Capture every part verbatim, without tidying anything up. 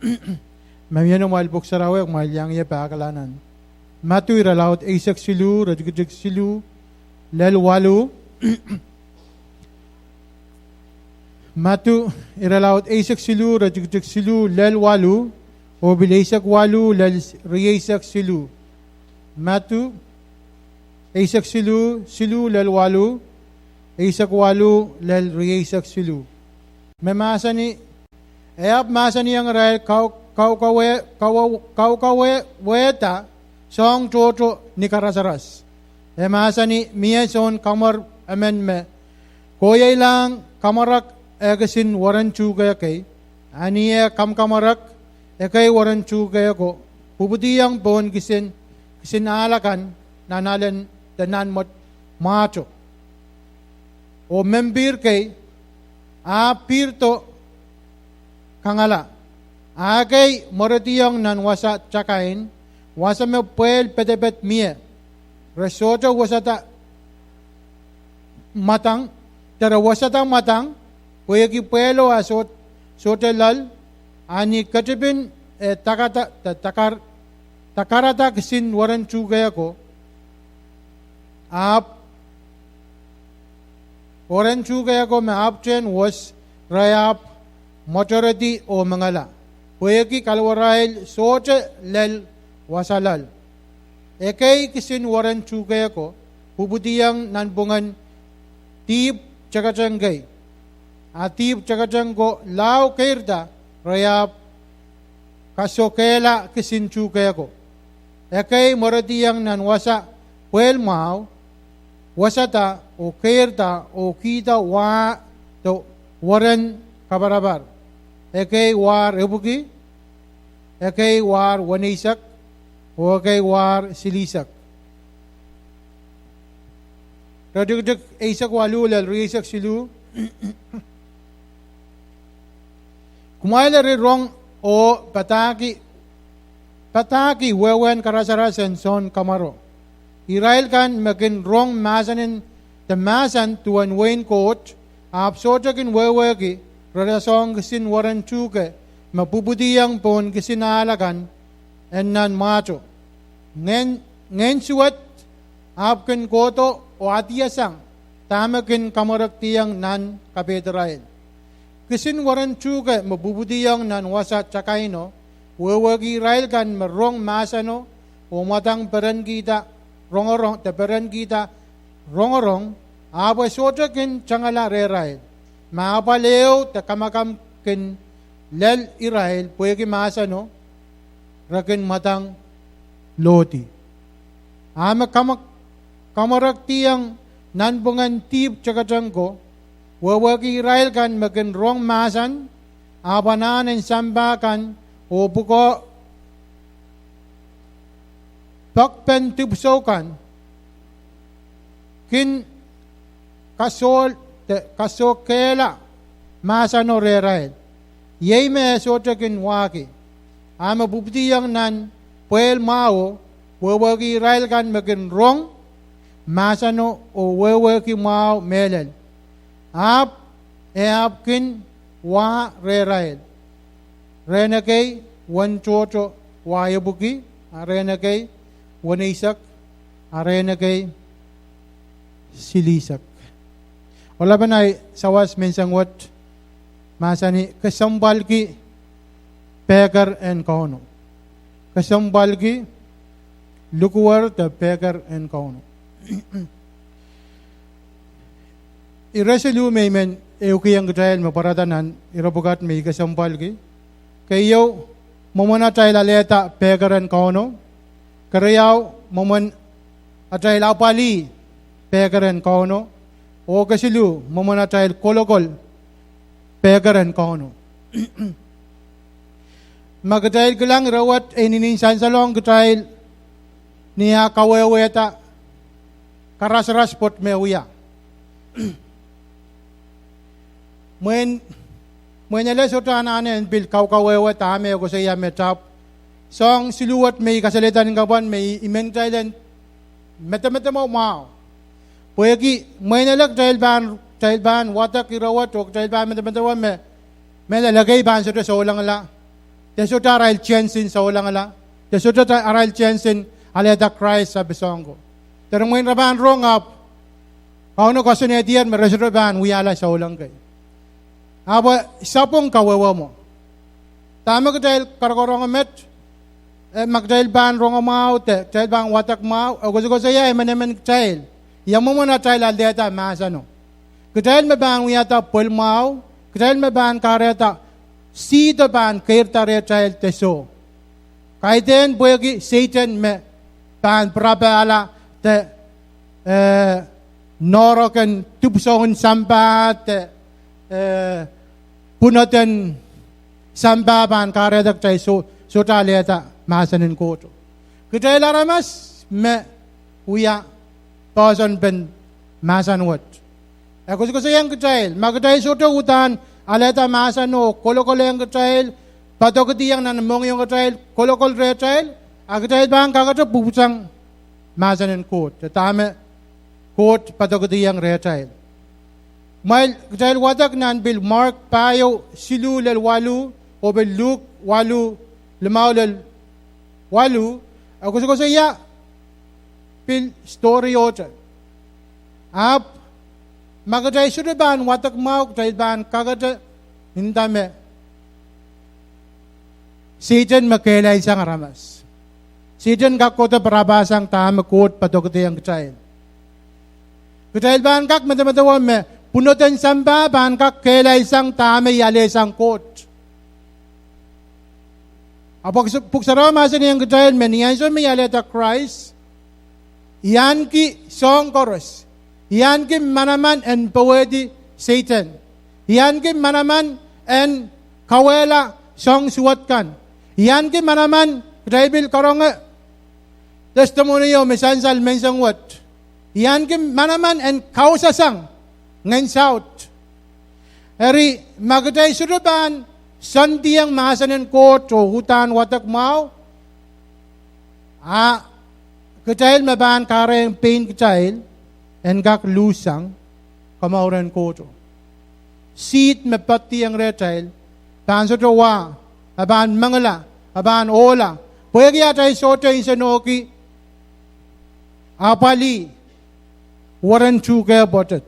Me mie nan amwail pwuhk sarawi, kumwail iang ie pahkala nan Madiu irelaud eisek siluh, iretikitik siluh lel waluh. Madiu irelaud eisek siluh, iretikitik siluh lel waluh, oh pil eisek waluh lel rieisek siluh. Madiu eisek siluh, siluh lel waluh, eisek waluh lel rieisek siluh. Me mahsanih, E ahpw mahsanihong irail, Kau, kau, kaukawehda soahng tohto ni karasaras. E mahsanih, Mie soun kamwor emen me kohieilang kamwarek eh kisin weren tuhke kei. A ni eh kamwakamwarek ekei weren tuhke ko, pwupwidiong pohn kisin, kisin ahl akan nan alen de nan mwet, mwahto. Oh mempir kei, ahpw pirdo kangala. A ekei mwerediong nan wasa takain, wasa me pwehl pedeped mie. Re sohte wosada mwadang, de re wosada mwadang, pwehki pwehlo ah soh-, sohte loal, a ni ketipin eh dakada, da-, dakar-, dakarada kisin weren tuhke ko, ahpw weren tuhke ko me ahpwtehn wos, re ahpw mwotoredi oh mengala, pwehki kalwarail sohte lel wasa loal. Ekei kisin weren tuhke ko pwupwidiong nanpwungen dihp teketeng kei. A dihp teketeng ko lao keirda, re ahpw kasohkehla kisin tuhke ko. Ekei mwerediong nan wasa pwehl mwahu, wosada oh keirda oh kihda wah de weren kaparapar. Ekei war epwiki, ekei war weneisek, oh ekei war silihsek. Iretikitik eisek waluh lel rieisek siluh. Kumwail eri rong oh padahki, padahki wehwehn karasaras en Sounkamwaro. Irail kan me kin rong mahsanen, de mahsen duwen wehin Koht, ahpw sohte kin wehwehki, re rasehng kisin weren tuhke me pwupwidiong pohn kisin ahl akan en nan mwahto. Ngehn, ngehn suwed ahpw kin kohdo oh adihasang dahme kin kamwarekdiong nan kapehdirail. Kisin weren tuhke me pwupwidiong nan wasa takaino, wehwehki irail kan me rong mahseno, oh mwadang perenkihda rongorong, de perenkihda rongorong, ahpw e sohte kin tangala rehrail. Ma apwal ehu de kamakam kin lel irail pwehki mahseno, re kin mwadang lohdi. A me kamwa-, kamwarekdiong nanpwungen dihp teketeng ko, wehwehki irail kan me kin rong mahsen, ahpw anahn en sampah kan, oh pwukoa poakpen dipwisou kan, kin kasoh-, kasohkehla mahseno rehrail. Iei me e sohte kin wahki. A me pwupwidiong nan pwehl mwahuo, wehwehki irail kan me kin rong mahseno oh wehwehki mwahu mehlel. Ahpw e ahpw kin wah rehrail. Rehn ekei wen tohto wah epwiki, a rehn ekei weneisek, a rehn ekei silihsek. Ohlapen ahi sawas menseng wet mahsanih kesempwalki pehker en Kauno. Kesempwalki lukuwer de pehker en Kauno. Ire siluh me I men ehukihong kitail me pwarada nan ire pwukat me I kesempwalki. Keieu, mwomwen atail alehda pehker en Kauno. Keriau, mwomwen atail apwalih pehker en Kauno. Oh kesiluh, mwomwen atail kolokol pehker en Kauno. Ma kitail kilang ire wet e inenen sansalohng kitail ni ah kawehwehda karasaras pwoat me wia. Mwein, mwein ele sohte anahne en pil kaukawehwe dahme e koasoia me tahpw. Soahng siluh wet me I kasalehda ni kapwan me I, I men kitail en medemedewe mwahu. Pwehki mwein ele kitail pahn, kitail pahn wadek ire wet oh kitail pahn medemedewe me, mehlel ekei pahn sohte soulengla. de sohte arail teiensin soulengala, de sohte arail teiensin alehda Krais sapwung ko. De re mwein re pahn rong ahpw Kauno koasoanehdier me re sohte pahn wiahla souleng kei. Ahpw sapwung kawehwe mwo. Dahme kitail karonge met, eh, ma kitail pahn rongamwahu de kitail pahn wadek mwahu, e koasokoasoia emenemen kitail, ia mwomwen atail alehda mahseno. Kitail me pahn wiahda pwehl mwahu, kitail me pahn kahrehda sihdo pahn keirda rehtail de soh. Kaidehn pwehki Sehdan me pahn pirapahla de, eh, noahrok en dipwisoun sampah de, eh, pwunod en sampah pahn kahrehda kitail soh, sohte alehda mahsen en Koht. Kitail aramas me wia poahsoanpen mahsen wet. E koasokoasoiaiong kitail, ma kitail sohte uhdahn alehda mahseno, kolokolehng kitail, poadokidiong nan mohngiong kitail, kolokol rehtail, a kitail pahn kakete pwupwusang mahsen en Koht, dahme Koht poadokidiong rehtail. Kumwail, kitail wadek nan pil Mark pahieu siluh lel waluh, oh pil Luk waluh, limau lel waluh, e koasokoasoia pil story ohte. Ahpw ma kitail sohte pahn wadek mwahu, kitail pahn kakete nda me Sehdan me kehlailsang aramas. Sehdan kak kohdo pirapahsang dahme Koht poadokidiong kitail. Kitail pahn kak medemedewe me pwunoden sampah pahn kak kehlailsang dahme I alehsang Koht. Ahpw Pwuhk Sarawi mahsanihong kitail me ni ansou me I alehda Krais, I ahneki soahng koaros. I ahneki manaman en powehdi Sehdan. I ahneki manaman en kauwehla soahng suwed kan. I ahneki manaman, kitail pil karonge testimony o me sansal menseng wet. I ahneki manaman en kausasang ngehn saut. Eri, ma kitail sohte pahn soandiong mahsen en Koht oh uhdahn wadek mwahu, a kitail me pahn kahrehiong pein kitail en kak luhssang komour en Koht. Seed me poadidiong rehtail pahn sohte wa, e pahn mengila, e pahn ohla, pwehki atail sohte nsenohki apwalih weren tuhke pwoatet.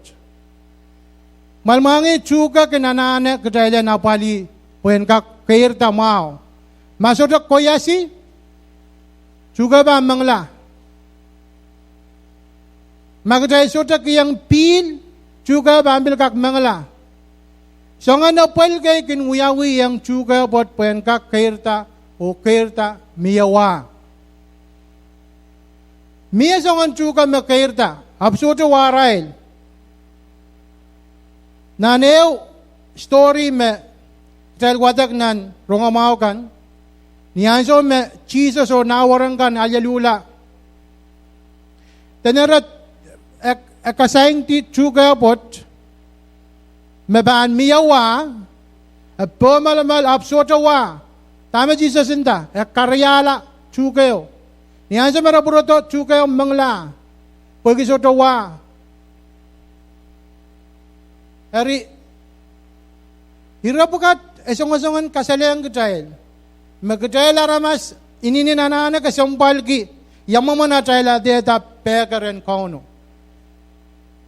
Kumwail mwahngih tuhke kin anahne kitail en apwalih pwehn kak keirda mwahu. Ma sohte koiasi, tuhke pahn mengila. Ma kitail sohte kihong pihl, tuhke pahn pil kak mengila. Soangen epwel kei kin wiawiong tuhke pwoat pwehn kak keirda oh keirda mie wa. Mie soangen tuhke me keirda ahpw sohte wahrail. Nan ehu story me kitail wadek nan rongamwahu kan, ni ansou me Sises oh nah weren kan alieluhla, dene re, e, e kasaingdi tuhke pwoat me pahn mie wa, e pohmwalamwal ahpw sohte wa. Dahme Sises nda? E kariahla tuhkeo. Ni ansou me re pwurodo, tuhkeo mengila, pwehki sohte wa. Eri, ire pwukat e songosongen kasalehng kitail me kitail aramas inenen anahne kesempwalki ia mwomwen atail alehda pehker en Kauno.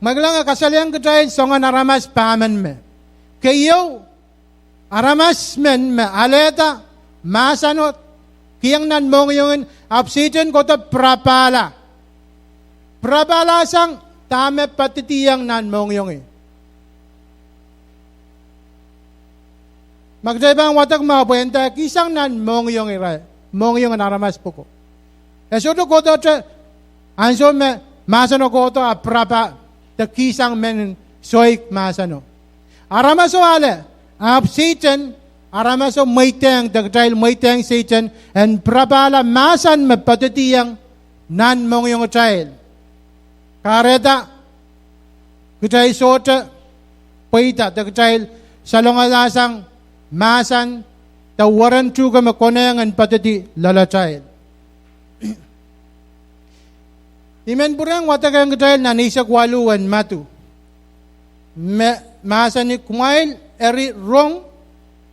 Ma kilang, e kasalehng kitail soangen aramas pahmen me, keieu, aramas men me alehda mahseno, kihong nan mohngiongen, ahpw Sehdan kohdo pirapahla, pirapahlahsang dahme poadidiong nan mohngiongi. Ma kitail pahn wadek mwahu, pwe e nda e kihsang nan mohngiong irail, mohngiong en aramas pwuko. E sohte kohdohte ansou me mahseno kohdo ahpw pirapa, de kihsang mehn soik mahseno. Aramaso ale, ahpw Sehdan, aramaso mweidehng, de kitail mweidehng Sehdan en pirapahla mahsen me poadidiong nan mohngiongitail. Kahrehda kitail sohte pweida, de kitail salongasang mahsen, de weren tuhke me konehng en poadidi loalatail. I men pwurehng wadekehng kitail nan eisek waluh en Madiu, me mahsanih, kumwail eri rong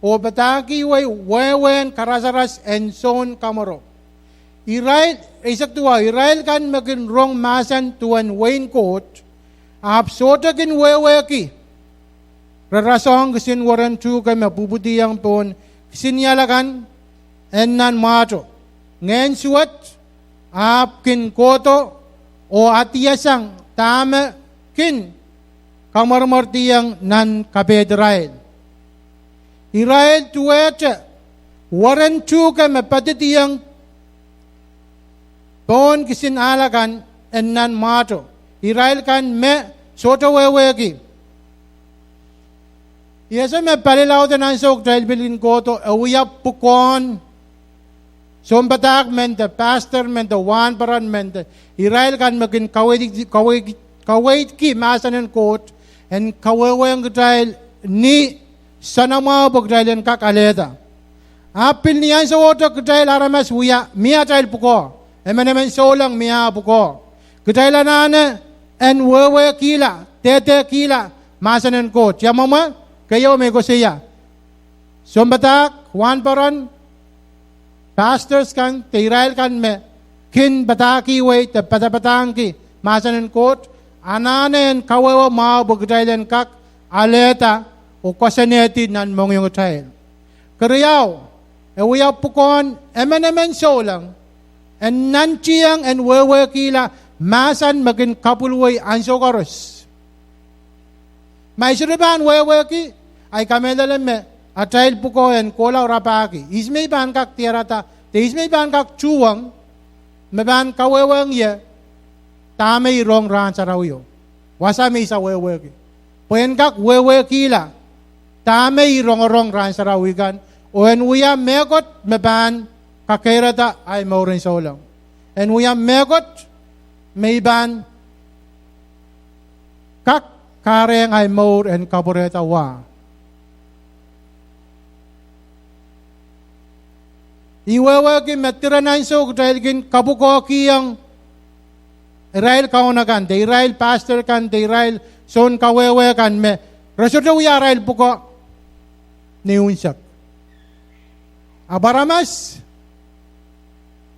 oh padahkihwei wehwehn karasaras en Sounkamworo. Irail, eisek duwau, irail kan me kin rong mahsen duwen wehin Koht, ahpw sohte kin wehwehki. Re rasehng kisin weren tuhke me pwupwidiong pohn kisinial akan en nan mwahto. Ngehn suwed ahpw kin kohdo oh adiasang dahme kin kamweremwerdiong nan kapehdirail. Irail duwehte weren tuhke me padidiong pohn kisin ahl akan en nan mwahto. Irail kan me sohte wehwehki. I ese me palilauden ansou kitail pil kin kohdo e wia pwukoahn sounpadahk men de pastor men de wahnpoaron men de irail kan me kin kaweid-, kaweid-, kaweidki mahsen en Koht en kawehwehiong kitail ni soanamwahu pwe kitail en kak alehda. Ahpw pil ni ansowohte kitail aramas wia mie atail pwukoa, emenemen souleng mie ah pwukoa. Kitail anahne en wehwehkihla, dehdehkihla mahsen en Koht. Ia mwomwe? Keieu me koasoia, sounpadahk, wahnpoaron, pastors kan de irail kan me kin padahkihwei de padapadahngki mahsen en Koht, anahne en kawehwe mwahu pwe kitail en kak alehda oh koasoanehdi nan mohngiong kitail. Keriau, e wia pwukoahn emenemen souleng en nantihong en wehwehkihla mahsen me kin kapwilwei ansou koaros. Ma I sohte pahn wehwehki, I kamehlele me atail pwukoa en kohla rapahki. Ihs me I pahn kak diarada, de ihs me I pahn kak tuhwong, me pahn kawehwehiong ie dahme I rong rahn sarawio. Wasa me I sawehwehki pwe en kak wehwehkihla dahme I rongorong rahn sarawi kan, oh en wia mehkot me pahn kakeirada ahi mouren souleng. En wia mehkot me I pahn kak kahrehiong ahi mour en kapwurehda wa. I wehwehki me diren ansou kitail kin kapwukoahkihong irail kaun akan de irail pastor kan de irail sounkawehwe kan me re sohte wia arail pwukoa ni unsek. Ahpw aramas,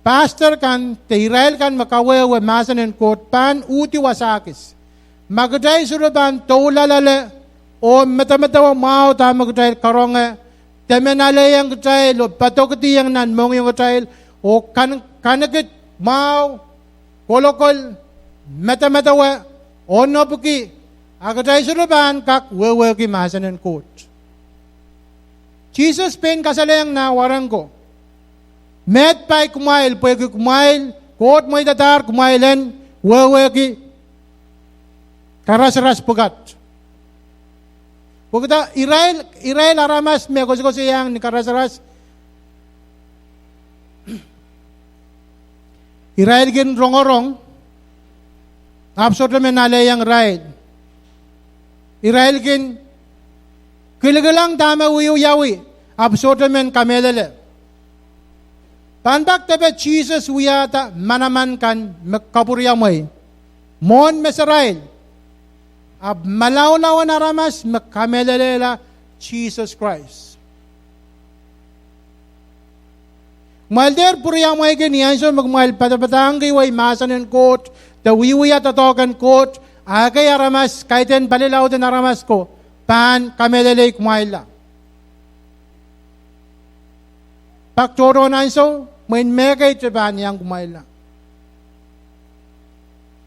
pastor kan de irail kan me kawehwe mahsen en Koht pahn uhdi wasa kis. Ma kitail sohte pahn doula loale oh medemedewe mwahu dahme kitail karonge, de men alehiong kitail oh padokediong nan mohngiong kitail, oh kan-, kanekin mwahu, kolokol, medemedewe, onopiki, a kitail sohte pahn kak wehwehki mahsen en Koht. Sises pein kasalehiong nah wahnpoaron ko, Meid pai kumwail, pwehki kumwail, Koht mweidadahr kumwail en wehwehki karasaras pwukat. Pwehki irail, irail aramas me koasokoasoiaiong ni karasaras, irail kin rongorong, ahpw sohte men alehiong irail. Irail kin kilikilang dahme wiewiawi, ahpw sohte men kamehlele. Pahn pak depe Sises wiahda manaman kan me kapwuriamwei mwohn meserail, ahpw malaulauen aramas me kamehlelehla Sises Krais. Kumwail dehr pwuriamweiki ni ansou me kumwail padapadahngkihwei mahsen en Koht de wiewia doadoahk en Koht, a ekei aramas, kaidehn palilauden aramas ko, pahn kamehlelei kumwailla. Pak tohrohr ansou, mwein mehkei te pahn iang kumwailla.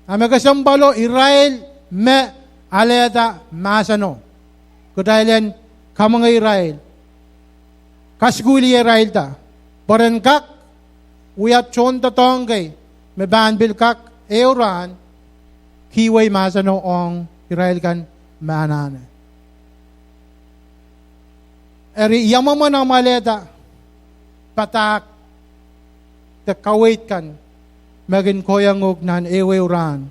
A me kesempwalo irail me alehda mahseno, kitail en kamwenge irail, kasukuhlih irailda, pwe ren kak wia tohn doadoahk kei me pahn pil kak ehu rahn kihwei mahseno ong irail kan me anahne. Eri ia mwomwen amw alehda padahk de kaweid kan me kin kohiong uhk nan ehuehu rahn,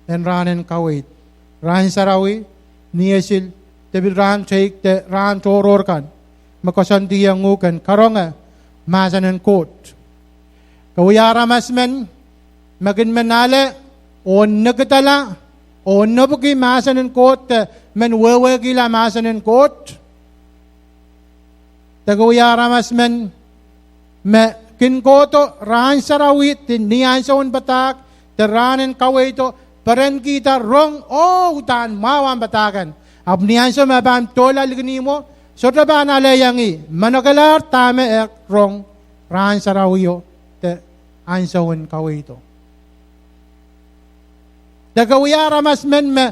en rahn en kaweid, rahn sarawi, ni esil, de pil rahn teik de rahn tohrohr kan me koasoandiong uhk en karonge mahsen en Koht. Ke wia aramas men me kin men ale oh nikidala oh nopiki mahsen en Koht de men wehwehkihla mahsen en Koht. De ke wia aramas men me kin kohdo rahn sarawi de ni ansoun padahk de rahn en kaweido, perenkihda rong oh udahn mwahu ahmw padahk kan. Ahpw ni ansou me e pahn doula likin ihmwo, sohte pahn alehiong ih, manokelahr dahme e rong rahn sarawio de ansoun kaweido. De ke wia aramas men me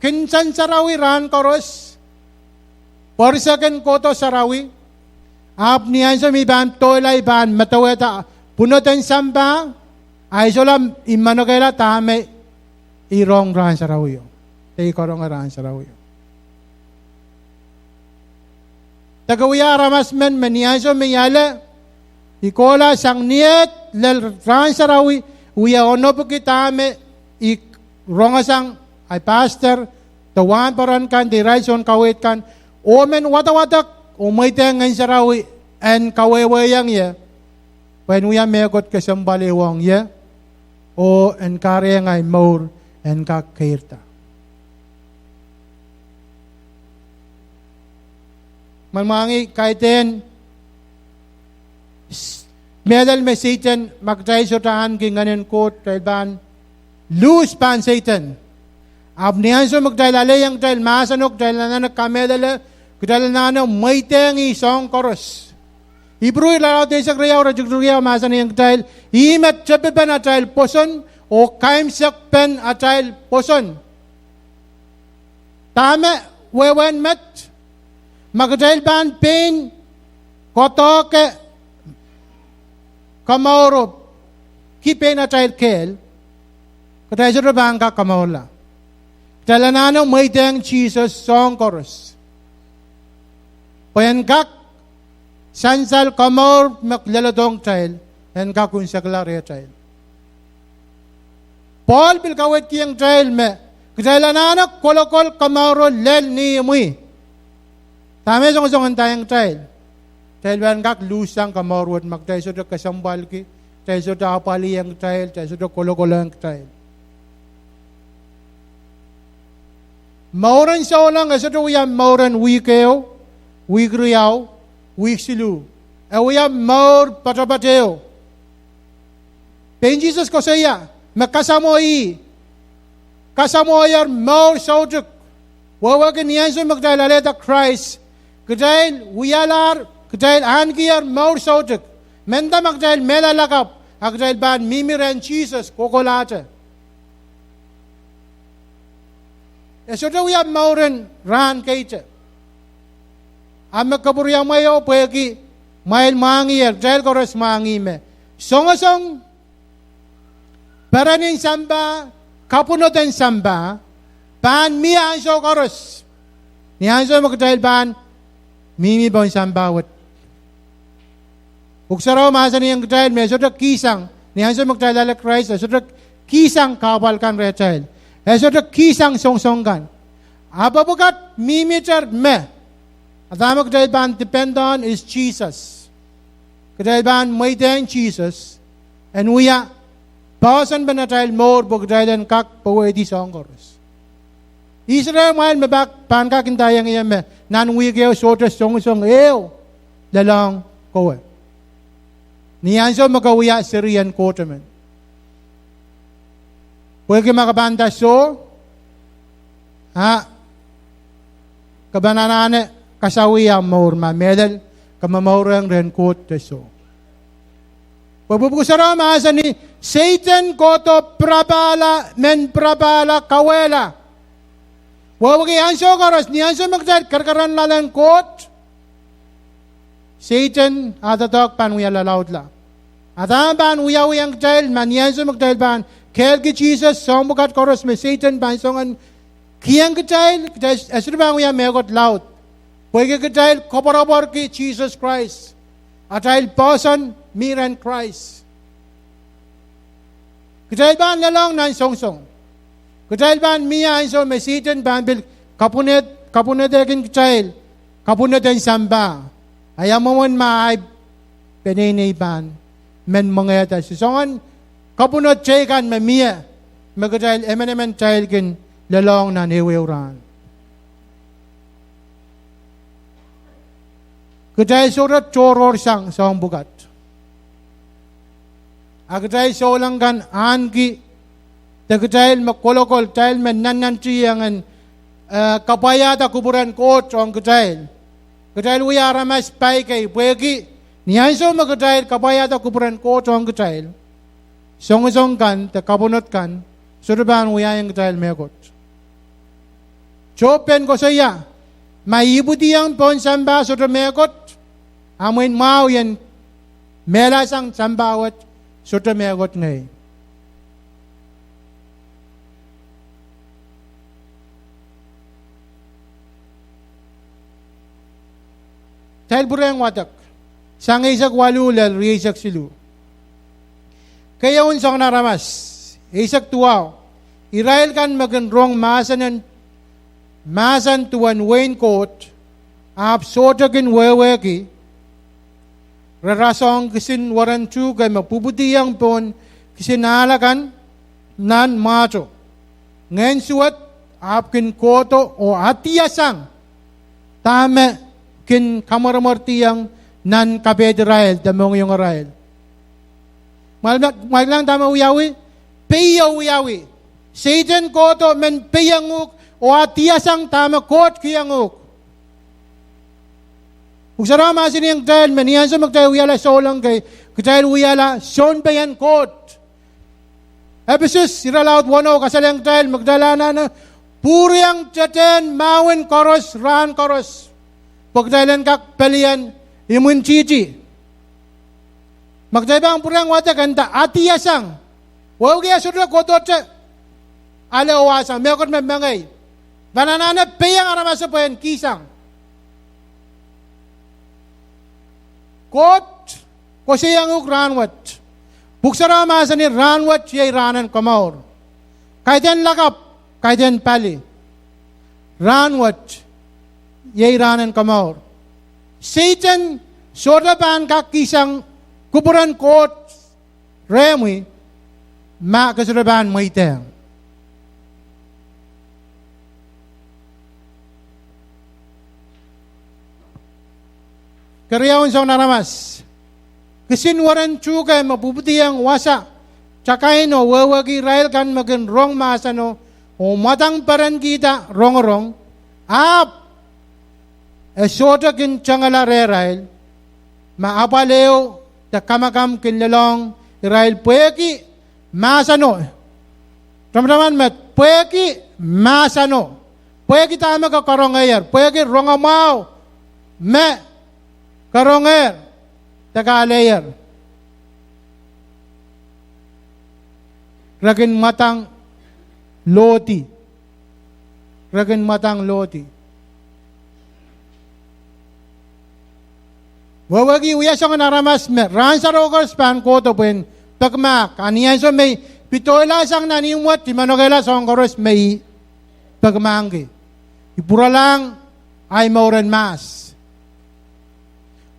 kin sansarawi rahn koaros, pwerisek en kohdo sarawi, ahpw ni ansou me I pahn doula I pahn medewehda pwunod en sampah, a I solahr manokehla dahme I rong rahn sarawio, de I karonge rahn sarawio. De ke wia aramas men me ni ansou me I ale, I kohla sang niehd lel rahn sarawi, wia onopiki dahme I rongosang ahi pastor de wahnpoaron kan de irail soun kaweid kan, oh men wadawadek oh mweidehng Ngehn Sarawi en kawehwehiong ie, pwe en wia mehkot kesempwal ehu ong ie, oh en kahrehiong ahi mour en kak keirda. Mwahngih kaidehn mehlel me Sehdan, ma kitail sohte ahneki Ngehn en Koht, kitail pahn luhs pahn Sehdan. Ahpw ni ansou me kitail alehiong kitail mahseno, kitail anahne kamehlele, kitail anahne mweidehng ih soahng koaros. Ipru irelaud eisek riau, iretikitik riau mahsanihong kitail, ih me tepipen atail pwoson oh kaimwisekpen atail pwoson. Dahme wehwehn met? Ma kitail pahn pein kohdohke komouro, ki pein atail kehl, kitail sohte pahn kak komourla. Kitail anahne mweidehng Sises soahng koaros, pwe en kak sansal komour me leledohng kitail, en kak unsekla rehtail. Pohl pil kaweidkihong kitail me kitail anahne kolokol komouro lel ni imwi. Dahme songosong ndaiong kitail? Kitail pahn kak luhssang komour wet ma kitail sohte kesempwalki, kitail sohte apwalihong kitail, kitail sohte kolokolehng kitail. Mouren souleng e sohte wia mouren wihk ehu, wihk riau, wihk siluh. E wia mour poatopoat ehu. Pein Sises koasoia me kasamwo ih, kasamwoier mour soutuk. Wehwehki ni ansou me kitail alehda Krais, kitail wialahr, kitail ahnekier mour soutuk. Menda ma kitail mehla lakapw, a kitail pahn mihmi rehn Sises kohkohlahte. E sohte wia mouren rahn keite. A me kapwuriamweio pwehki kumwail mwahngiher, kitail koaros mwahngih me songosong, peren en sampah, kapwunod en sampah pahn mie ansou koaros. Ni ansou me kitail pahn mihmi pohn sampah wet, Pwuhk Sarawi mahsanihong kitail me e sohte kihsang, ni ansou me kitail ale Krais, e sohte kihsang kahpwal kan rehtail. E sohte kihsang songosong kan. Ahpw e pwukat mihmihte me, a dahme kitail pahn depend on is Jesus. Kitail pahn mweidehng Sises en wia poahsoanpen atail mour pwe kitail en kak powehdi soahng koaros. Israel mwail me pak pahn kak ndaiong ie me nan wihk ehu sohte songosong ehu lelohng kowe. Ni ansou me ke wia serien Koht emen, pwehki ma ke pahn nda soh, a ke pahn anahne kasawih ahmw mour ma mehlel ke momourehng rehn Koht de soh. Pwe Pwuhk Sarawi mahsanih, Sehdan kohdo pirapahla, men pirapahla kawehla. Wehwehki ansou koaros, ni ansou me kitail kerekeren loalen Koht, Sehdan ah doadoahk pahn wia lalaudla. A dahme pahn wiawihong kitail ma ni ansou me kitail pahn kehlki Sises, soahng pwukat koaros me Sehdan pahn song en kihong kitail, kitail, e sohte pahn wia mehkot laud. Pwehki kitail koapworopworki Sises Krais. Atail poahsoan mi rehn Krais. Kitail pahn lelohng nan songosong. Kitail pahn mie ansou me Sehdan pahn pil kapwunod, kapwunodehkin kitail, kapwunod en sampah. A ia mwomwen ma ahi peneinei pahn men mwengehda? Se soangen kapwunod teikan me mie, me kitail emenemen kitail kin lelohng nan ehuehu rahn. Kitail sohte tohrohr sang soahng pwukat. A kitail souleng kan ahneki, de kitail me kolokol, kitail me nannantihiong en, eh, kapwaiada kupwuren Koht ong kitail. Kitail wia aramas pai kei pwehki ni ansou me kitail kapwaiada kupwuren Koht ong kitail, songosong kan de kapwunod kan sohte pahn wiahiong kitail mehkot. Sohp pen koasoia, ma ipwidiong pohn sampah sohte mehkot, a mwein mwahu ien mehlasang sampah wet sohte mehkot ngehi. Kitail pwurehng wadek sang eisek waluh lel rieisek siluh. Keieun Soangen Aramas, eisek duwau, irail kan me kin rong mahsen en, mahsen duwen wehin Koht, ahpw sohte kin wehwehki, re rasehng kisin weren tuhke me pwupwidiong pohn kisin ahl akan nan mwahto. Ngehn suwed ahpw kin kohdo oh adiasang dahme kin kamweremwerdiong nan kapehdirail de mohngiongirail. Mwail-, mwail kilang dahme wiawi, peio wiawi. Sehdan kohdo men peiong uhk oh adiasang dahme Koht kihong uhk. Pwuhk Sarawi mahsanihong kitail me ni ansou me kitail wiahla souleng kei, kitail wiahla sounpei en Koht. Episos irelaud weneu kasalehng kitail me kitail anahne pwuriong tetehn mahwen koaros rahn koaros, pwe kitail en kak pelien imwintihti. Ma kitail pahn pwurehng wadek, e nda adiasang. Wehwehki e sohte kohdohte ale oh wasang, mehkot me mengei. Pahn anahne peiong aramaso pwehn kihsang. Koht koasoiong uhk rahn wet. Pwuhk Sarawi mahsanih rahn wet iei rahn en komour. Kaidehn lakapw, kaidehn pali. Rahn wet iei rahn en komour. Sehdan sohte pahn kak kihsang kupwuren Koht rehmwi ma ke sohte pahn mweidehng. Keriaun Soangen Aramas, kisin weren tuhke me pwupwidiong wasa takain oh wehwehki irail kan me kin rong mahseno oh mwadang perenkihda rongorong, ahpw e sohte kin tengala rehrail ma apwal ehu de kamakam kin lelohng irail pwehki mahseno. Tamataman met, pwehki mahseno. Pwehki dahme ke karongeier, pwehki rongamwahu me karongehr de ke aleier. Re kin mwadang lohdi. Re kin mwadang lohdi. Wehwehki wia soangen aramas me rahn sarawio koaros pahn kohdo pwehn pekimahk, a ni ansou me I pidoilahsang nan ihmw wet, I manokehla soahng koaros me I pekimahkki. I pwuralahng ahi mouren mahs.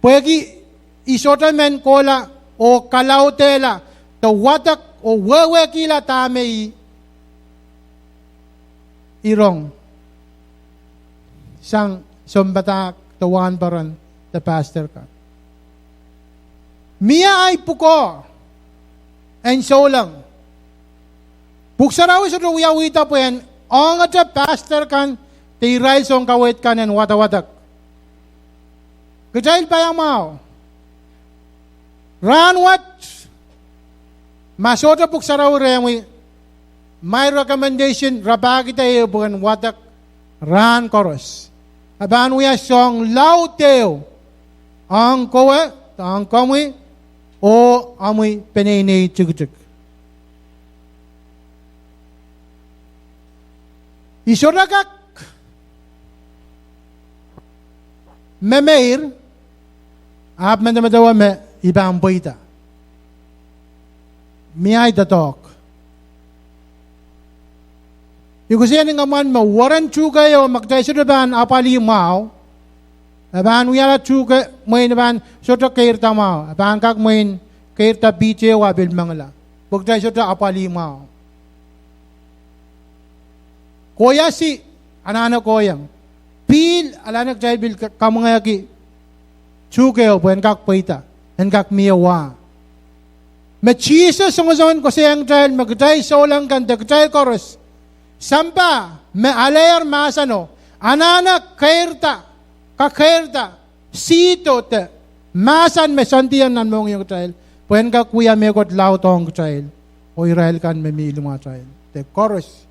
Pwehki I sohte men kohla oh kalaudehla de wadek oh wehwehkihla dahme I, I rong sang sounpadahk de wahnpoaron de pastor kan. Mie ahi pwukoa en souleng. Pwuhk Sarawi sohte wiawihda pwehn ongete pastor kan de irail sounkaweid kan en wadawadek. Kitail paiamwahu. Rahn wet, ma sohte Pwuhk Sarawi rehmwi, my recommendation, rapahkihda ehu pwuken wadek rahn koaros. E pahn wia soahng laud ehu ong kowe, ong komwi, oh omwi peneinei tikitik. I sohte kak memeir, ahpw medemedewe me I pahn pweida. Mie ahi doadoahk. I koasoia ni komwi me weren tuhkeio ma kitail sohte pahn apwalih mwahu, e pahn wiahla tuhke mwein e pahn sohte keirda mwahu, e pahn kak mwein keirda pihte oh a pil mengila pwe kitail sohte apwalih mwahu. Kohiasi anahne kohieng. Pihl anahne kitail pil ka-, kamwengehki tuhkeho pwe en kak pweida, en kak mie wa. Me Sises songosong en koasoiong kitail me kitail souleng kan de kitail koaros, sampah me aleier mahseno, anahne keirda, kakeirda, sihdo de mahsen me soandiong nan mohngiong kitail, pwe en kak wia mehkot laudohng kitail oh irail kan me mi limwatail de koaros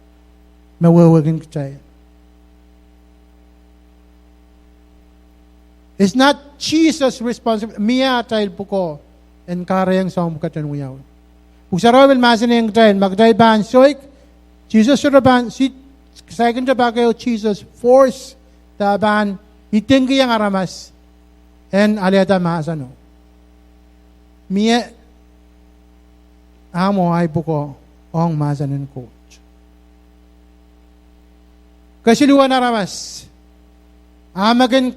me wehwehkin kitail. Is not Jesus responsible, mie atail pwukoa en kahrehiong soahng pwukat en wiawi. Pwuhk Sarawi pil mahsanihong kitail ma kitail pahn soik, Sises sohte pahn, saikinte pak ehu Sises force de pahn idingkihong aramas en alehda mahseno. Mie ahmw oh ahi pwukoa ong mahsen en Koht. Kesiluhwen aramas, a me kin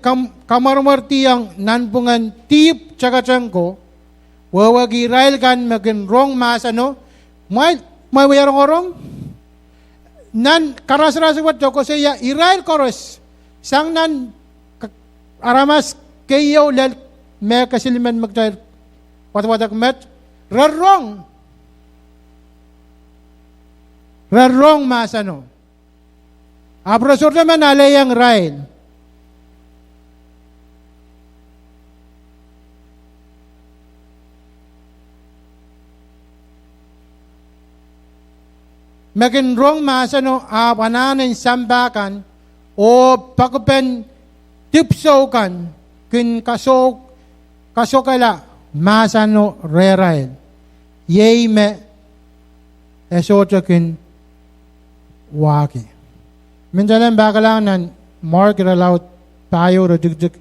kamwermwerdiong nanpwungen dihp teketeng ko, wehwehki irail kan me kin rong mahseno, mwail, mwail wia rongorong. Nan karasaras wet e koasoia irail koaros, sang nan aramas keieu lel me kesilimen me kitail wadwadek met, re rong, re rong mahseno. Ahpw re sohte men alehiong irail me kin rong mahseno, ahpw anahn en sampah kan oh poakepen dipwisou kan kin kasokala mahseno rehrail, iei me e sohte kin wahki. Mendahki pahkalahng nan Mark irelaud pahieu, iretikitik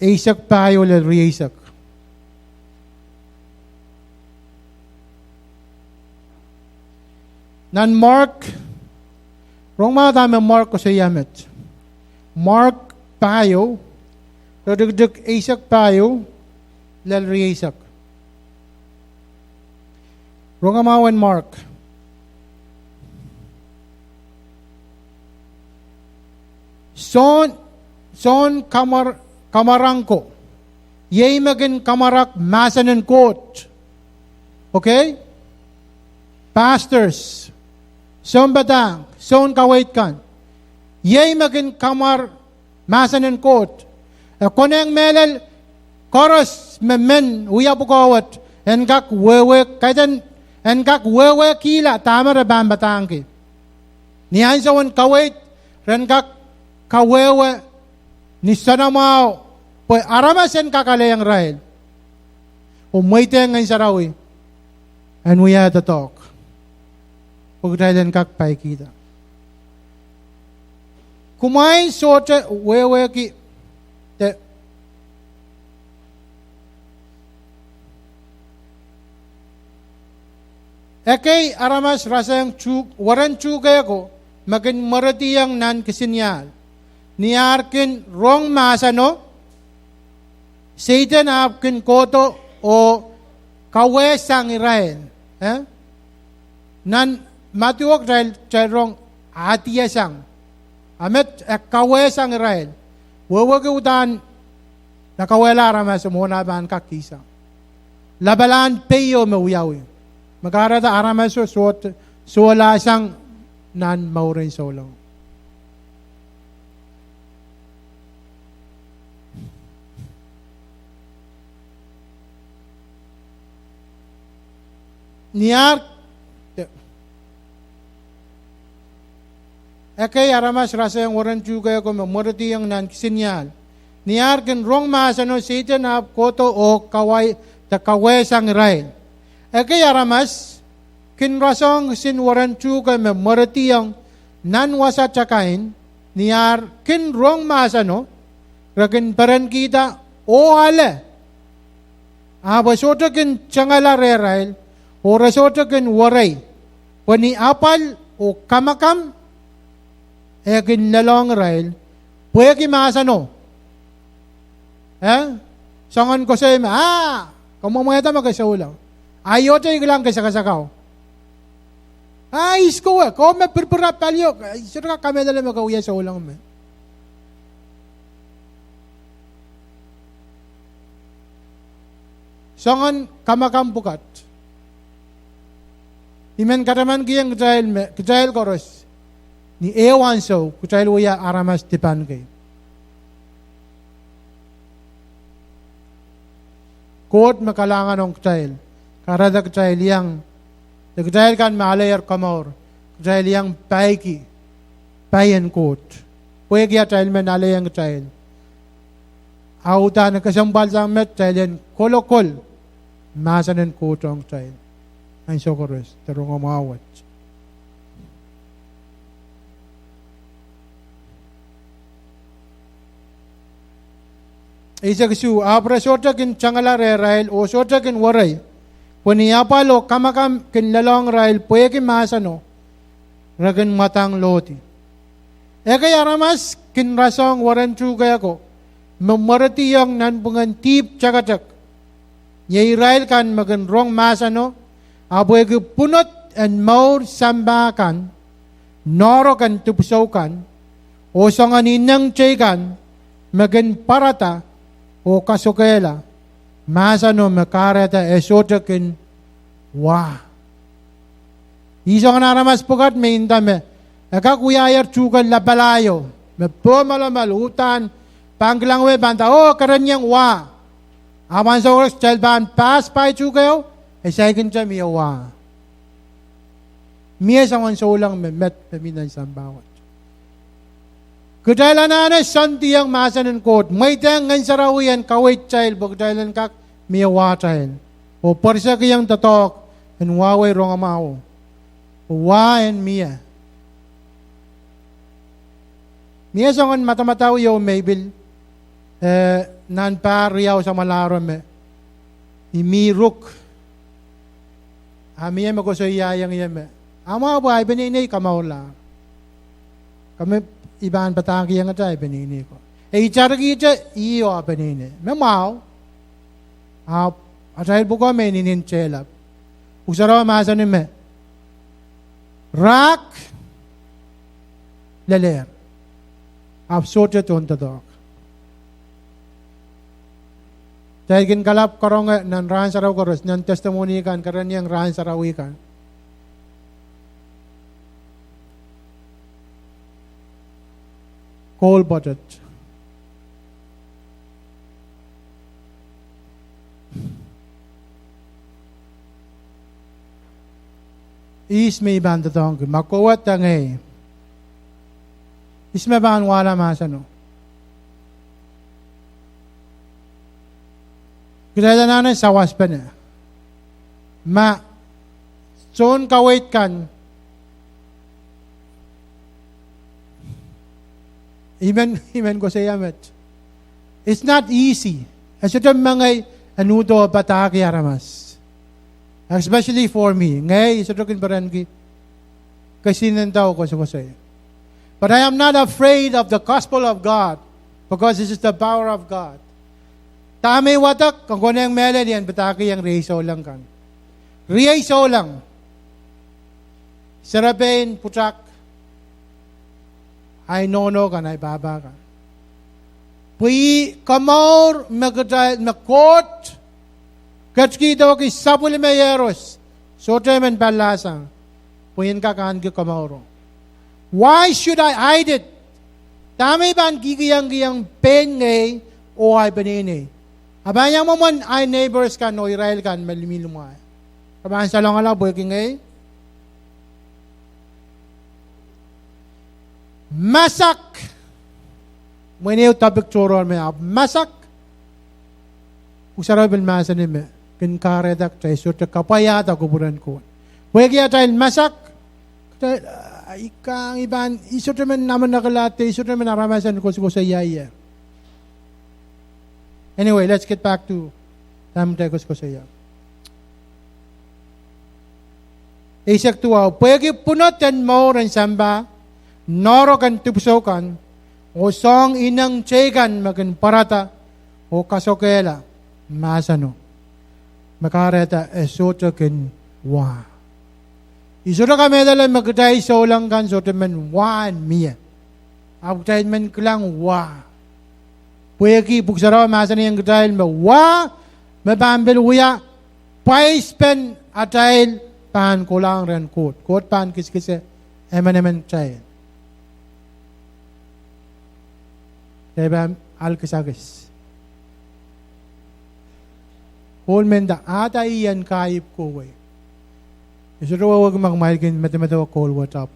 eisek pahieu lel rieisek. Nan Mark, rong mwahu dahme Mark koasoia met. Mark pahieu, iretikitik eisek pahieu lel rieisek. Rongamwahu en Mark. Sohn, sohn kamwarang ko, iei me kin kamwarak mahsen en Koht. Okay? Pastors, sounpadahk, soun kaweid kan, iei me kin kamwar mahsen en Koht. E konehng mehlel koaros me men wia pwukoa wet en kak wehwehki, kaidehn en kak wehwehkihla dahme re pahn padahngki. Ni ansou en kaweid, ren kak kawehwe ni soanamwahu pwe aramas en kak alehiong irail oh mweidehng Ngehn Sarawi en wia doadoahk pwe kitail en kak paikihda. Kumwail sohte wehwehki de ekei aramas rasehng weren tuhke ko me kin mwerediong nan kisiniahl. Ni ar kin rong mahseno, Sehdan ahpw kin kohdo oh kawehsang irail. Nan Madiu kitail rong adiasang. A met e kawehsang irail. Wehwehki uhdahn e kawehla aramas mwohn ah pahn kak kihsang lapalahn peio me wiawi, me kahrehda aramaso sohlasang nan mouren souleng. Ni ar, ekei aramas rasehng weren tuhke ko me mwerediong nan kisiniahl. Ni ar kin rong mahseno, Sehdan ahpw kohdo oh kawehsang irail. Ekei aramas kin rasehng kisin weren tuhke me mwerediong nan wasa takain. Ni ar kin rong mahseno, re kin perenkihda oh ale, ahpw e sohte kin tengala rehrail, oh re sohte kin werei, pwe ni apwal oh kamakam e kin lelohng irail pwehki mahseno. Soangen koasoi me, ah, komw mwomwehda me ke souleng, ahi ohte I kilang ke sakasakau. Ah, I skowe, komw pirpir ahpw palio, I sohte kak kamehlele me ke wia souleng me. soangen kamakam pwukat. I men katamankihong kitail me kitail koaros, ni ehu ansou kitail wia aramas dipan kei. Koht me kalahngan ong kitail, kahrehda kitail iang, de kitail kan me aleier komour, kitail iang paiki pai en Koht, pwehki atail men aleieng kitail. A udahn kesempwal sang met kitail en kolokol mahsen en Koht ong kitail ansou koaros de rongamwahu wet. Eisek isuh: Ahpw re sohte kin tengala rehrail oh sohte kin werei, pwe ni apwal oh kamakam kin lelohng irail pwehki mahseno, re kin mwadang lohdi. Ekei aramas kin rasehng weren tuhke ko me mwerediong nanpwungen dihp teketek, iei irail kan me kin rong mahseno, ahpw pwehki pwunod en mour sampah kan, noahrok en dipwisou kan, oh soangen ineng teikan me kin pwarada oh kasokehla mahseno me kahrehda e sohte kin wa. Ih soangen aramas pwukat me nda me e kak wiahier tuhke lapalahio, me pohn malomal, udahn pahn kilangawei pahn nda, oh, kerenieng wa. Ahpw ansou koaros kitail pahn pass pai tuhkeo, e saikinte mie wa. Mie soangen souleng me met me mi nan sampah wet. Kitail anahne soandiong mahsen en Koht, mweidehng Ngehn Sarawi en kaweid kitail pwe kitail en kak mie wahtail, oh pwerisek iang doadoahk en wahwei rongamwahuo, oh wa en mie. Mie soangen madamadau ieu me I pil, eh, nan pahr riau samwalahro me I mi ruk, a mie me koasoiaiong ie me, amwahu pwe ahi peneinei kamourlahr. Ka me I pahn padahkihongete ahi peneinei ko, e itarikihte ih oh ah peneinei me mwahu. Ahpw atail pwukoa me inenen tehlap. Pwuhk Sarawi mahsanih me rahk lelehr, ahpw sohte tohndoadoahk. Kitail kin kalap karonge nan rahn sarawi koaros, nan testimony kan, kerenieng rahn sarawi kan. Koul pwoatet. Ihs me I pahn doadoahngki? Ma kowe de ngehi, ihs me pahn wahla mahseno? Kitail anahne sawaspene. Ma soun kaweid kan, I men, I men koasoia met, it's not easy. E sohte mengei en uhdo padahki aramas. Especially for me. Ngehi, I sohte kin perenki kesihnen dau koasokoasoi. But I am not afraid of the gospel of God, because this is the power of God. Dahme I wadek, ke konehng mehlel I en padahkihong riei souleng kan. Riei souleng. Serepein pwutak, ahi nohno kan, ahi pahpa kan. Pwe ih komour me kitail, me Koht ketikihdohki sapwellime iehros, sohte men pallahsang, pwe I en kak ahneki komouro. Why should I hide it? Dahme I pahn kihkihong, kihkihong pein ngehi oh ahi peneinei? A pahn iang mwomwen ahi neighbors kan oh irail kan me mih limwahio? Re pahn salongala pwehki ngehi? Masak. Mwein ehu topic tohrohr me, ahpw masak, Pwuhk Sarawi pil mahsanih me kin kahrehda kitail sohte kapwaiada kupwuren Koht. Pwehki atail masak, kitail, ah, I kang, I pahn, I sohte men namenekla de I sohte men aramas en koasokoasoia ie. Anyway, let's get back to dahme kitail koasokoasoia. Eisek duwau: Pwehki pwunod en mour en sampah, noahrok en dipwisou kan, oh soahng ineng teikan me kin pwarada oh kasokehla mahseno, me kahrehda e sohte kin wa. I sohte kamehlele me kitail souleng kan sohte men wa en mie. Ahpw kitail men kilang wa. Pwehki Pwuhk Sarawi mahsanihong kitail me wa me pahn pil wia pwaispen atail pahn kohlahng rehn Koht. Koht pahn kiskise emenemen kitail. Kitail pahn al kisakis. Koul me nda, ahda ih en kahiep kohwei? E sohte wehwehki ma kumwail kin medemedewe koul wet ahpw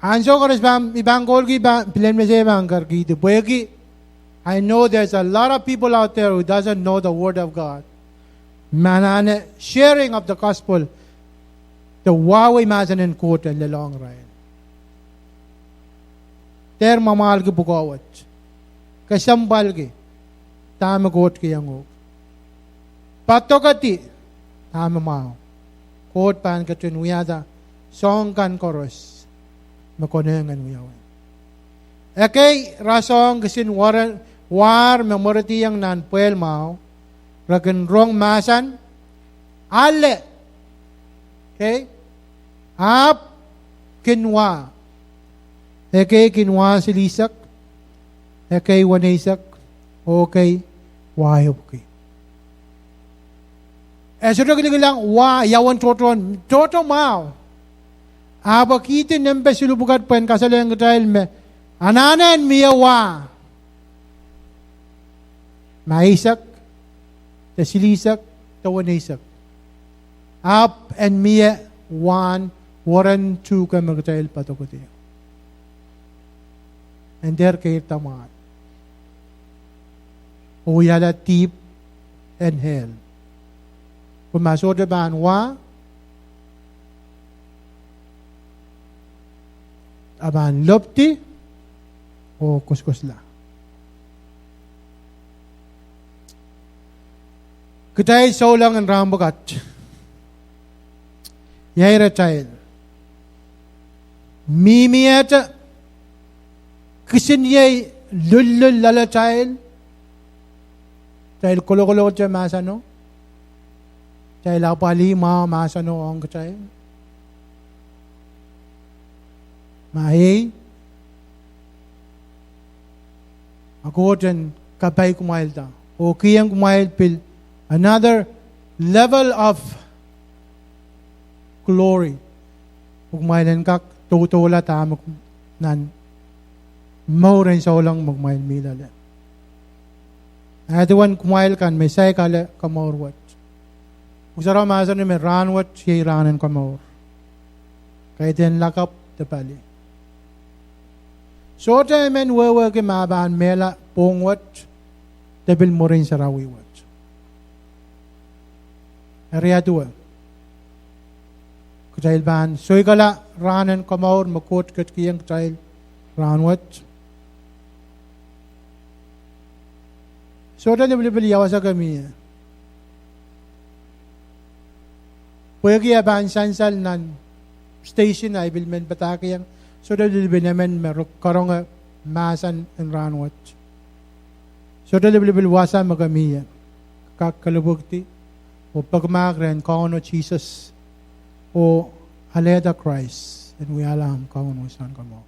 ansou koaros pahn, I pahn koulki, pahn, pilen mesei pahn kerkihdi pwehki I know there's a lot of people out there who doesn't know the word of God. Me anahne sharing of the gospel, de wahwei mahsen en Koht en lelohng irail. Dehr mwamwahlki pwukoa wet. Kesempwalki dahme Koht kihong uhk. Padokedi dahme mwahu. Koht pahn ketin wiahda soahng kan koaros me konehng en wiawi. Ekei rasehng kisin wahr me mwerediong nan pwehl mwahu, re kin rong mahsen, ale, ekei, ahpw kin wa. Ekei kin wa silihsek, ekei weneisek, oh ekei wa epwiki. E sohte kilikilang wa ia uwen tohtohn, tohto mwahu. Ahpw e kihdi nempe siluh pwukat pwehn kasalehiong kitail me anahne en mie wa, ma eisek, de silihsek, de weneisek. Ahpw en mie wahn weren tuhke me kitail padokedi. En dehr keirda mwahl oh wiahla dihp en hell. Pwe ma sohte pahn wa, a pahn lopidi oh koskosla. Kitail souleng en rahn pwukat, ia iratail mihmihte, kisiniei lullul loalatail, kitail kolokolohte mahseno, kitail apwalih mwahu mahseno ong kitail. Ma ei, a Koht en kapai kumwailda oh kihong kumwail pil another level of glory, pwe kumwail en kak doudoula dahme nan mour en souleng me kumwail mih loale. A duwen kumwail kan me saik ale komour wet, Pwuhk Sarawi mahsanih me rahnwet iei rahn en komour, kaidehn lakapw de pali. Sohte emen wehwehki ma pahn mehla pwohng wet de pil mwurin sarawi wet. Eri ia duwe, kitail pahn soikala rahn en komour me Koht ketikihong kitail rahnwet? Sohte lipilipil ia wasa ke mie. Pwehki e pahn sansal nan station ahi pil men padahkihong, sohte lipilipil emen me re karonge mahsen en rahnwet. Sohte lipilipil wasa me ke mie, kak kelipwukdi oh pekimahk rehn Kauno Sises oh alehda Krais en wiahla ahmw Kaun oh Sounkomour.